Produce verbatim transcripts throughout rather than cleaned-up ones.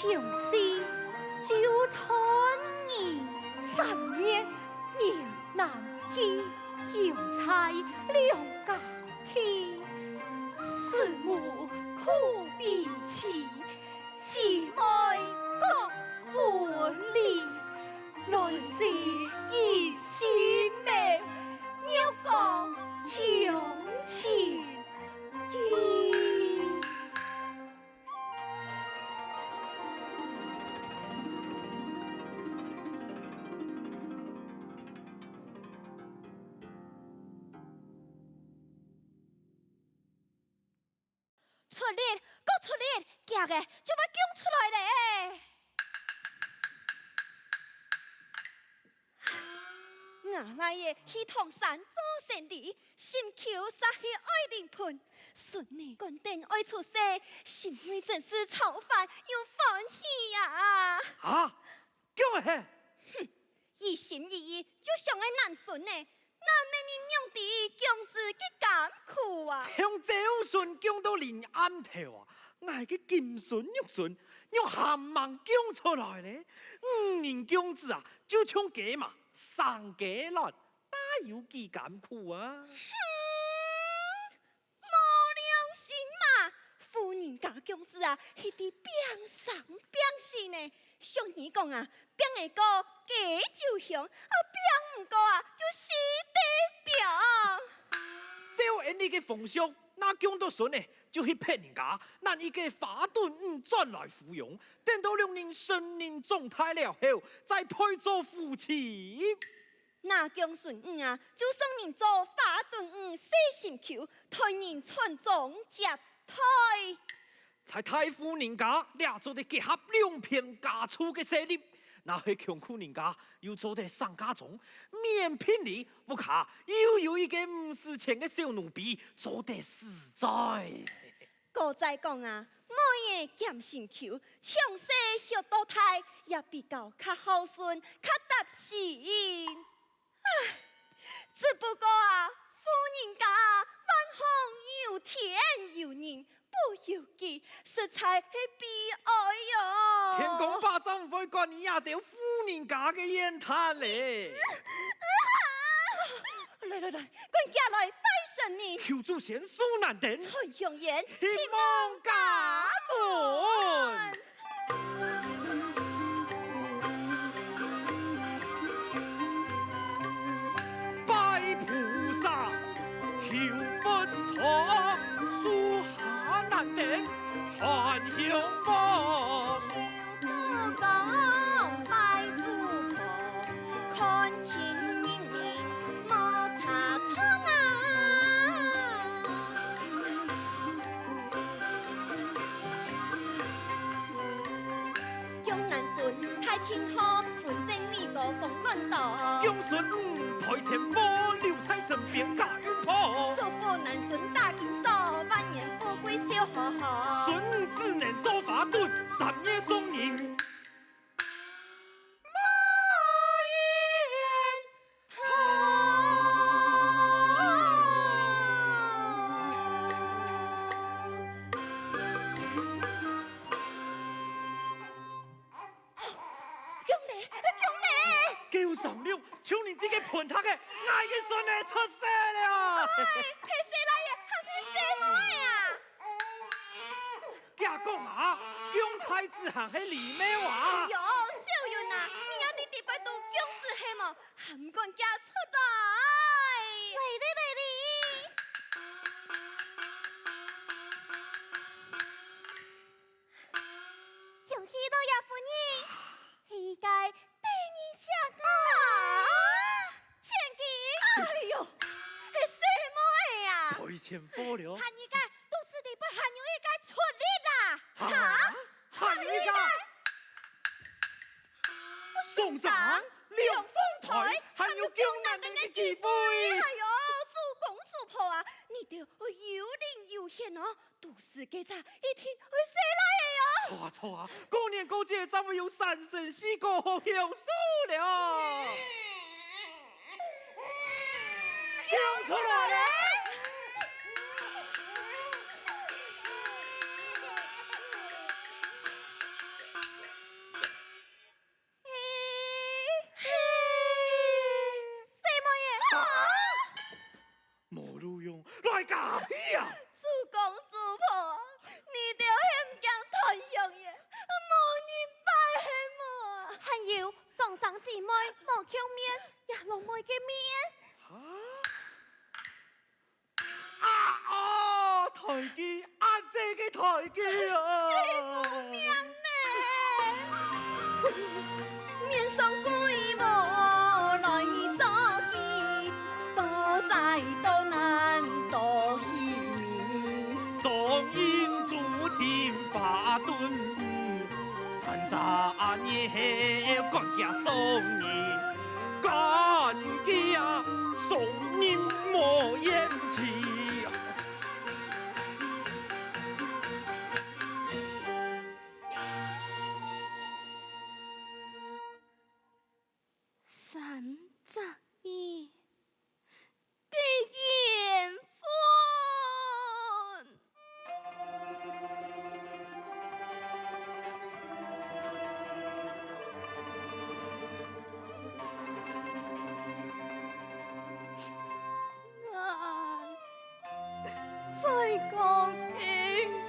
相思糾纏你，三年，年難期，有在兩家天。思母苦悲戚，姊妹各分離，乱世一心眉，月光将尽。 出力，過出力，遽个就會降出來咧。吾倈仔去唐山做生理，心臼煞去愛臨盆，孫仔趕等愛出世，心內真是操煩又歡喜啊！啊，降个係！ 一心一意就想愛男孫呢，哪愐人仰知降子个艱苦啊！像朝晨降到臨暗頭啊，𠊎个金孫玉孫，仰還吂降出來咧？女人降子啊，就像雞嫲生雞卵，哪有幾艱苦啊？ 無良心嘛！婦人家降子啊，係在拚生拚死呢。俗語講啊，拚得過雞就香，啊，拚毋過啊，就死得拚。照恁呢个風俗，若降到孫仔，就去別人家，揇一個花墩女轉來撫養，等到兩人成人長大了後，再配做夫妻。 若降孫女啊，就送人做花墩女洗心臼，代人傳宗接代。在大戶人家，這做得結合兩片家族个勢力；若係窮苦人家，又做得省嫁妝，免聘禮，屋下又有一個毋使錢个小奴婢，做得實在。 古早講啊，妹仔兼心臼，從細畜到大，也比較較孝順、較貼心。唉，只不過啊，婦人家啊，還好有天有人保佑佢，實在係悲哀喲。天公伯正毋會管你這兜婦人家个怨嘆咧。 來來來，趕緊來拜神明，求祖先壽難登，財香煙，興旺家門。拜菩薩，求佛陀，壽下難登，財興旺。 祖公拜祖婆，看清人面無差錯啊！降男孫大慶賀，婚姻美果紅綸朵。降孫女賠錢貨，留在身邊嫁 婆。祝福男孫打金鎖，萬年富貴笑呵呵。孫女子能做花墩，三月送人。降咧，降咧！狗上腦， 像你這個笨賊仔，𠊎个孫仔出世了！哎，係細倈仔，還係細妹仔啊？佢講啊，降崽子還係禮貌啊！哎喲，小雲啊，你也知知擺渡降子係無？還毋趕遽出來！來哩，來哩！恭喜老爺夫人！ 係一個得人惜个。啊？千金！哎喲，係細妹仔啊！賠錢貨了。還有一個，肚屎裡背還有一個出力啦！哈？還有一個？送上龍鳳胎，還有降男丁个機會。哎喲，祖公祖婆啊，你兜愛有靈有現哦！ 肚屎該隻一定會細倈仔哦！著啊，著啊，過年過節正會有三牲四果好享受了。降出來了！口面，也落妹个面。啊？啊哦，台基，阿姊个台基啊！死我命呢！面上鬼無來捉佢，多災多難多稀微。送人注定把蹲 山茶葉管家送人，管家送人莫言辞。三隻字。 个缘分。俺再講一遍。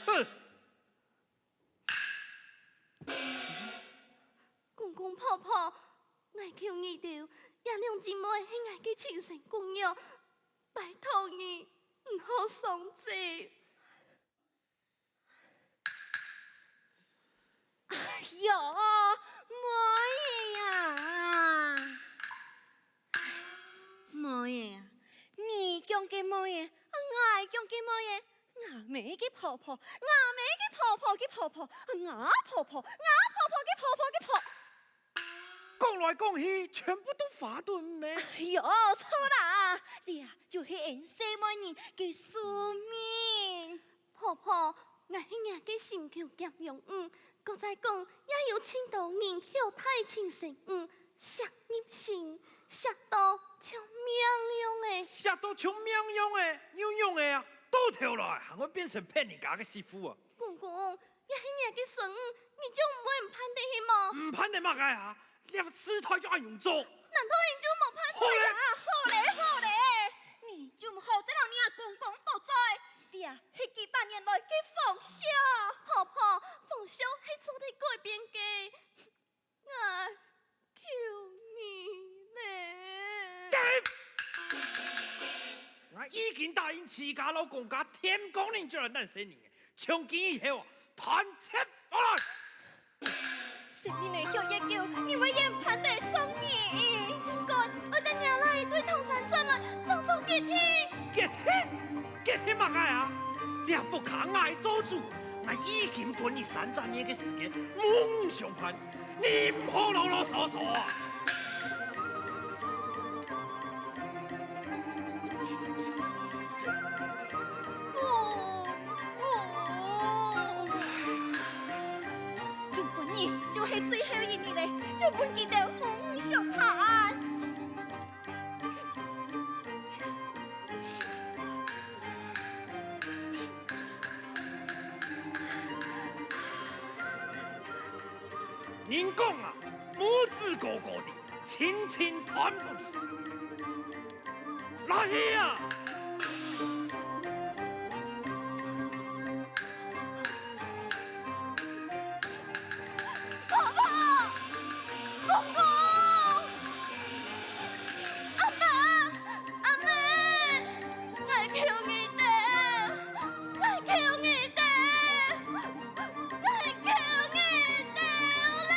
哼！公公婆婆，𠊎求你兜，這兩姊妹係𠊎个親生骨肉，拜託你，毋好傷心。 哎喲，妹仔啊！妹仔啊，你講个妹仔，𠊎講个妹仔，吾姆个婆婆，吾姆个婆婆个婆婆，吾婆婆，吾婆婆个婆婆个婆。講來講去，全部都花佇你。哎喲，錯啦，這就係𠊎細妹人个宿命。婆婆，𠊎係若个心臼夾娘，嗯，過再講，也有盡多人口大親生，嗯，惜入心，惜到像命樣仔。惜到像命樣仔，又仰仔啊？到頭來還會變成別人家个媳婦啊？ 公公，若係若个孫女，你就毋會毋盼得係無？毋盼得麼个啊？這時代就恁樣做。難道你就無盼得啊？好咧，好咧，好咧，你就毋好再摎你阿公講多嘴，這係幾百年來个風俗。婆婆，風俗係做得改變个。 𠊎求你咧。𠊎已經答應徐家摎公家，天光日就來揇細人仔，從今以後啊，斷絕往來。細人仔畜越久，你會仰盼得上人？應該愛等若倈仔對唐山轉來，正做決定。決定？ 決定麼个啊？這屋下𠊎做主，𠊎已經分你三隻月个時間，無相伴，你毋好囉囉嗦嗦啊！哦，哦，今晡日就係最後一日咧，就分佢兜無相伴。 人講啊，母子哥哥弟，親情斷不離。來去啊！ 婆婆，公公，阿爸，阿姆，𠊎求你兜，𠊎求你兜，𠊎求你兜啦！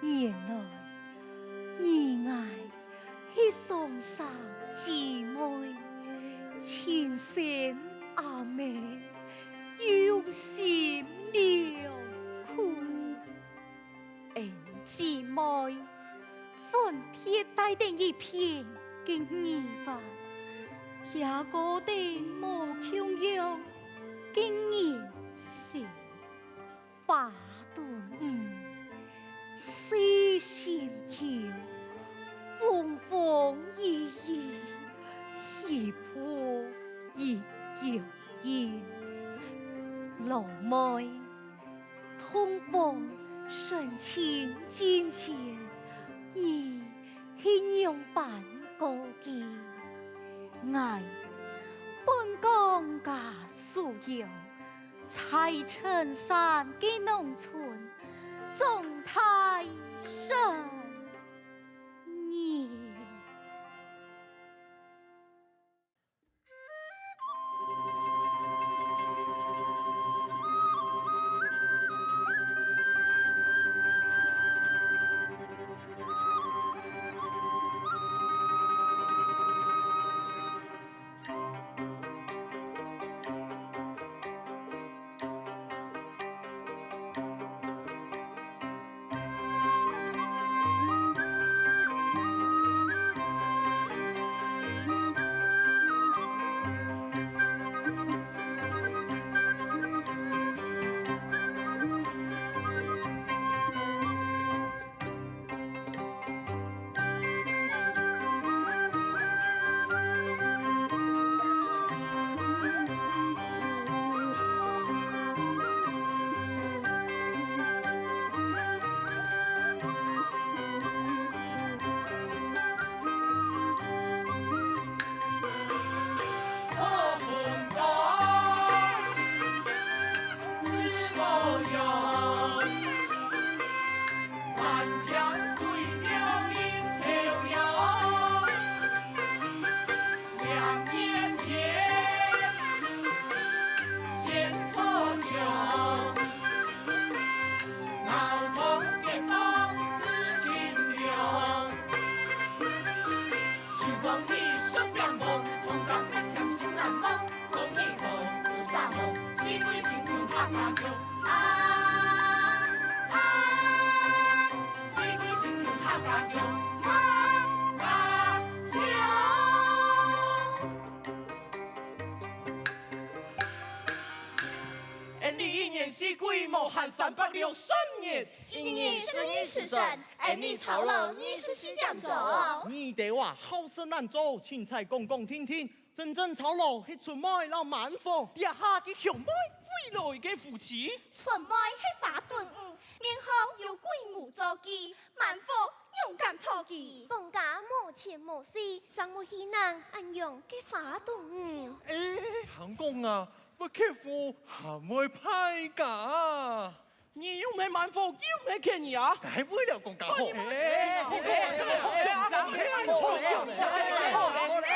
原來，你𠊎係雙生姊妹，親生阿姆用心良苦。恩姊妹，分別戴等一片个耳環，也過得無共樣个人生。 花燈舞，細心求，風風雨雨，一步一腳印。老妹，同風深情進前，你係仰般過个？𠊎本江家蘇陽， 在陳山个農村長大成人。恩俚一年四季無閒三百六十日，一日十二時辰，恩俚操勞二十四點鐘。你兜啊，好食懶做，凊彩講講聽聽， 真正操勞係春妹摎滿福。這下个香妹為來个夫妻。春妹係花燈女，面項有鬼模做記，滿福勇敢討佢。講假無錢無勢，正會去弄恁樣个花燈女。聽講啊，不刻苦還會敗家啊。 你又毋係滿福，又毋係騙人啊！該為了講假好。哎，哎，哎，哎，哎，哎，好笑，好笑，好笑。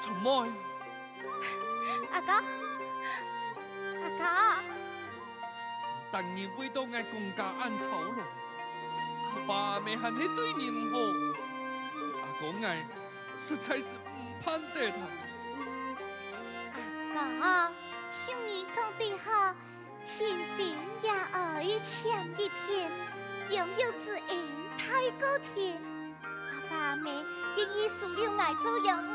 堂妹，阿哥，阿哥，逐日為著𠊎公家恁操勞，阿爸阿姆還係對你毋好，阿哥𠊎實在係毋盼得啊。阿哥，想你講得好，親情也愛纖一片，養育之恩大過天。阿爸阿姆願意收留𠊎做養女，